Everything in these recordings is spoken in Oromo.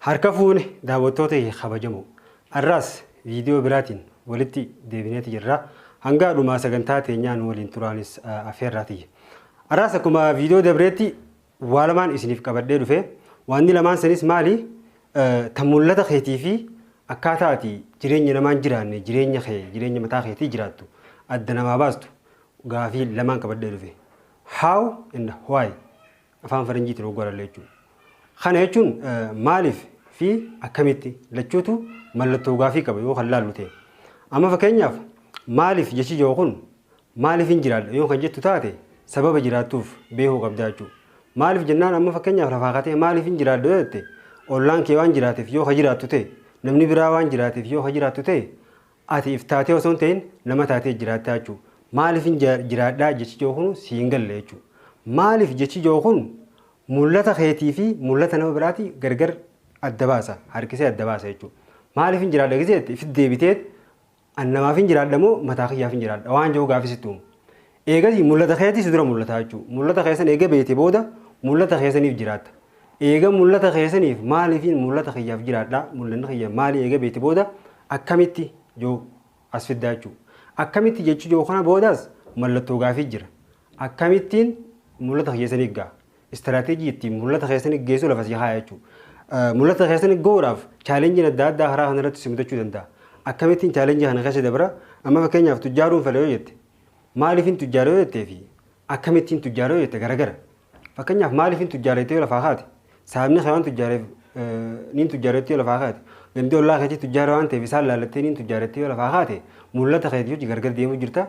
Harka fuune daawwattoota kee kabajamoo. Har'aas viidiyoo biraatiin walitti deebineeti jirra. Hanga dhumaa sagantaa teenyaa nu waliin turaanis affeerraa tiyya. Har'aas akkuma viidiyoo dabreetti waa lamaan isiniif qabadhee dhufe. Waanni lamaan sanis maali? Tan mul'ata keetii fi akkaataa ati jireenya namaan jiraanne, jireenya kee, jireenya mataa keetii jiraattu adda namaa baastu gaafii lamaan qabadhee dhufe. How and why, afaan faranjiitiin hoggaa jechuudha. Kana jechuun maaliif fi akkamitti lachuutu mallattoo gaafii qaba yoo kan laallu ta'e. Amma fakkeenyaaf, maaliif jechi jiru kun, maaliif hin jiraadha yoo kan jettu taate, sababa jiraattuuf beekuu qabda jechuudha. Maaliif jennaan, amma fakkeenyaaf lafaa kaatee maaliif hin jiraadha yoo jette, ollaan kee waan jiraateef yoo ka jiraattu ta'e, namni biraa waan jiraateef yoo ka jiraattu ta'e, ati if taatee osoo hin ta'in nama taatee jiraattaa jechuudha. Maaliif hin jiraadhaa jechi jiru kun si hin galle jechuudha. Maaliif jechi jiru kun mul'ata keetii fi mul'ata nama biraatii gargar adda baasa, harkisee adda baasa jechuudha. Maaliif hin jiraadha giseetti ifi deebiteet, an namaaf hin jiraadha moo mataa kiyyaaf hin jiraadha waan jiru gaafisitti uumu. Eegasii mul'ata keetii si dura mul'ata jechuudha. Mul'ata keessan eega beekte booda mul'ata keessaniif jiraatta. Eega mul'ata keessaniif, maaliifin mul'ata kiyyaaf jiraadha, mul'anni kiyya maali eega beekte booda, akkamitti jiru as fiddaa jechuudha. Akkamitti jechuu jiru kana boodaas mallattoo gaafii jira. Akkamittiin mul'ata keessaniif ga'a? Istiraatiijii ittiin mul'ata keessaniif geessu lafa sii haaya jechuudha. Mul'ata keessaniif gahuudhaaf challengeiin adda addaa karaa kanarratti si mudachuu danda'a. Akkamittiin challenge kana keessa dabra? Amma fakkeenyaaf, tujjaaruun fedha yoo jette, maaliifin tujjaara yoo jettee fi akkamittiin tujjaara yoo jette garagara. Fakkeenyaaf, maaliifin tujjaara jettee yoo lafaa kaate, sababni kee waan tujjaareef niin tujjaara jettee yoo lafaa kaate, gandii ollaa keetii tujjaara waan ta'eef isaan laallattee niin tujjaara jettee yoo lafaa kaate, mul'ata keetii hojii gargar deemuu jirta,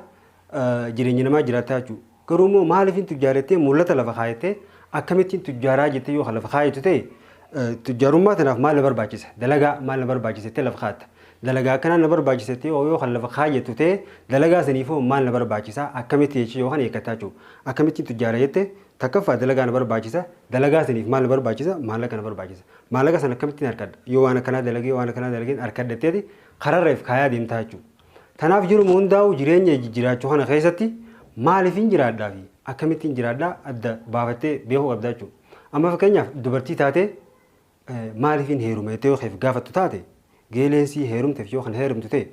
jireenya namaa jiraattaa jechuudha. Garuu immoo maaliifin tujjaara jettee mul'ata lafa kaayattee, akkamittiin tujjaaraa jettee yoo lafa kaayatu ta'e, tujjaarummaa tanaaf maal na barbaachisa? Dalagaa maal na barbaachisa jettee lafa kaatta. Dalagaa akkanaa na barbaachisa jettee yoo kan lafa kaayyattu ta'e, dalagaa saniifoo maal na barbaachisa, akkamitti jechuu yoo kan eeggataa jechuudha. Akkamittiin tujjaara jette, takkaffaa dalagaa na barbaachisa. Dalagaa saniif maal na barbaachisa? Maallaqa na barbaachisa. Maallaqa sana akkamittiin harkadha? Yoo waan akkanaa dalagee, waan akkanaa dalageen harkadhatteeti kararra if kaayaa deemtaa jechuudha. Tanaaf jiru hundaa'u jireenya jiraachuu kana keessatti maaliif hin jiraadhaa fi akkamittiin jiraadhaa adda baafattee beekuu qabdaa jechuudha. Amma fakkeenyaaf, dubartii taatee maaliif hin heeruma jettee yoo keef gaafattu taate, geeleen sii heerumteef yoo kan heerumtu ta'e,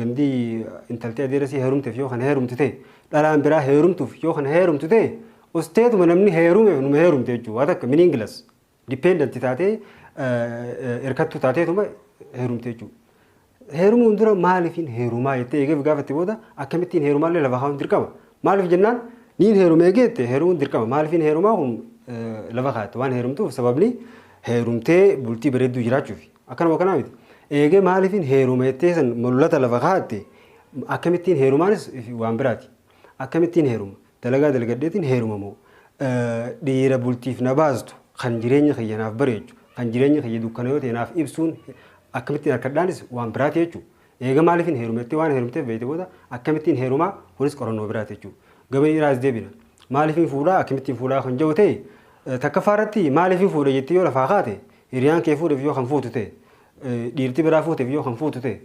gandii intaltee adeera sii heerumteef yoo kan heerumtu ta'e, dhalaan biraa heerumtuuf yoo kan heerumtu ta'e, usteetuma namni heerumeef numa heerumte jechuudha. Waan akka meaningless dependent taatee, hirkattuu taateetuma heerumte jechuudha. Heerumuun dura maaliifin heerumaa jettee eegeef gaafatte booda, akkamittiin heerumaallee lafa kaa'uun dirqama. Maaliif jennaan, niin heerume eegeette, heerumuun dirqama. Maaliifin heerumaa kun lafa kaa'atte, waan heerumtuuf sababni heerumtee bultii bareedduu jiraachuuf. Akkanuma kanaa miti. Eegee maaliifin heeruma jettee san mul'ata lafa kaa'atte, akkamittiin heerumaanis waan biraati. Akkamittiin heeruma? Dalagaa dalgadheetiin heeruma moo, dhiira bultiif na baastu, kan jireenya kiyya naaf bareechu, kan jireenya kiyya dukkana yoo ta'e naaf ibsuun akkamittiin harkadhaanis waan biraati jechuudha. Eega maaliifin heerumettee waan heerumteef beekte booda, akkamittiin heerumaa kunis qorannoo biraati jechuudha. Gama dhiiraas deebina. Maaliifin fuudhaa, akkamittiin fuudhaa kan jiru ta'e, takkaffaa irratti maaliifin fuudha jettee yoo lafaa kaate, hiriyaan kee fuudheef yoo kan fuutu ta'e, dhiirti biraa fuuteef yoo kan fuutu ta'e,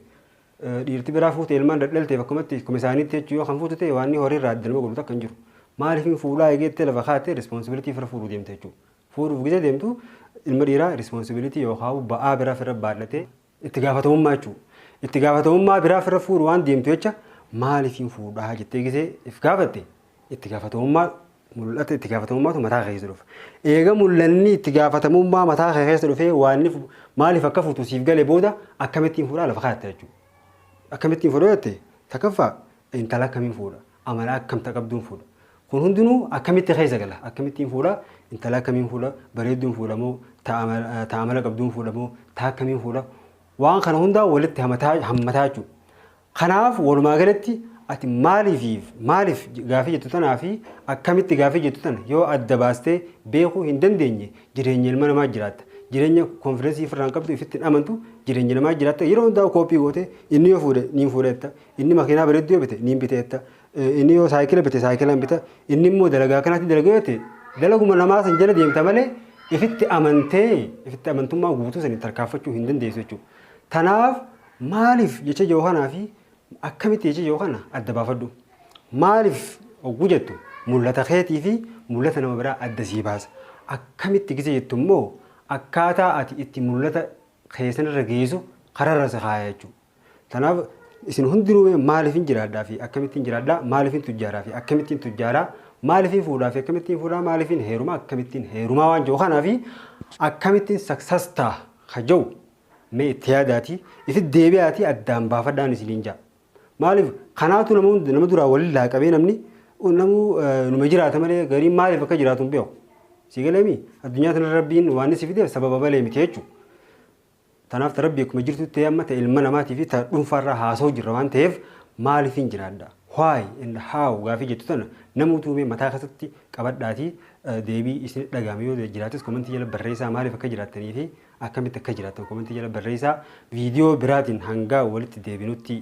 dhiirti biraa fuute ilmaan dhadhalteef akkumatti akkuma isaaniitti jechuu yoo kan fuutu ta'e, waan horii irraa adda nama godhu takka hin jiru. Maaliifin fuudhaa eegeettee lafa kaate, responsibility fira fuudhuu deemte jechuudha. Fuudhuuf gisa deemtu ilma dhiiraa responsibility yookaan ba'aa biraa fira baadhatee itti gaafatamummaa jechuudha. Itti gaafatamummaa biraa fira fuudhu waan deemtu jecha, maaliifin fuudhaa jettee gisee if gaafatte, itti gaafatamummaa, mul'ata itti gaafatamummaatu mataa keessa dhufa. Eega mul'anni itti gaafatamummaa mataa keessa dhufee, waan maaliif akka fuutu siif galee booda, akkamittiin fuudhaa lafa kaa'atta jechuudha. Akkamittiin fuudha jette, takkaffaa intala akkamiin fuudha, amala akkamta qabduun fuudha. Kun hundinuu akkamitti keessa gala? Akkamittiin fuudha, intala akkamiin fuudha, bareedduun fuudha moo, ta amala qabduun fuudha moo, ta akkamiin fuudha, waan kana hundaa walitti hammataa jechuudha. Kanaaf walumaa galatti ati maaliif, maaliif gaafii jettu tanaa fi akkamitti gaafii jettu tana yoo adda baastee beekuu hin dandeenye, jireenya ilma namaa jiraatta. Jireenya confidence ofirraa hin qabdu, ifitti hin amantu, jireenya namaa jiraatta. Yeroo hundaa copy goote, inni yoo fuudhe niin fuudhetta, inni makiinaa bareedduu yoo bite niin biteetta, inni yoo saayikila bite saayikila bita, inni immoo dalagaa kanatti dalagaa yoo ta'e dalaguma namaa san jala deemta malee, ifitti amantee, ifitti amantummaa guutuu sanii tarkaanfachuu hin dandeessu jechuudha. Tanaaf maaliif jecha jiru kanaa fi akkamitti jecha jiru kana adda baafadhu. Maaliif hogguu jettu mul'ata keetii fi mul'ata nama biraa adda sii baasa. Akkamitti gise jettu immoo, Akkaataa ati itti mul'ata keessan irra geessu kararra si kaaya jechuudha. Kanaaf isin hundinuu maaliifin jiraadhaa fi akkamittiin jiraadhaa, maaliifin tujjaaraa fi akkamittiin tujjaaraa, maaliifin fuudhaa fi akkamittiin fuudhaa, maaliifin heerumaa, akkamittiin heerumaa waan jiru kanaa fi akkamittiin success ta'a ka jiru mee itti yaadaati, ifi deebi'aatii addaan baafadhaan isiniin ja'a. Maaliif kanaatu nama hunda nama duraa waliin laaqabee namni namuu numa jiraata malee gariin maaliif akka jiraatu hin beeku. Si galeemi addunyaa tana Rabbiin waan inni si fideef sababa malee miti jechuudha. Tanaaf ta Rabbi akkuma jirtu ta'e amma ta ilma namaatii fi ta dhuunfaarraa haasa'u jirra waan ta'eef, maaliifin jiraadha? Why and how gaafii jettu tana namuutu mee mataa keessatti qabadhaatii deebii isin dhagahame yoo jiraates comment jala barreessaa. Maaliif akka jiraattanii fi akkamitti akka jiraattan comment jala barreessaa. Viidiyoo biraatiin hanga walitti deebinutti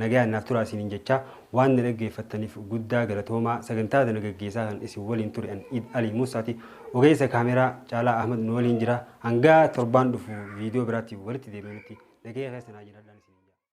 nagaan naaf turaa isiniin jecha, waan na dhaggeeffattaniif guddaa galatoomaa. Sagantaa tana gaggeessaa kan isin waliin ture an Iid Alii Muusaati. Ogeessa kaameraa Caalaa Ahmad nu waliin jira. Hanga torbaan dhufu viidiyoo biraatti walitti deebinutti nagaya keessa naa jiraadhaan.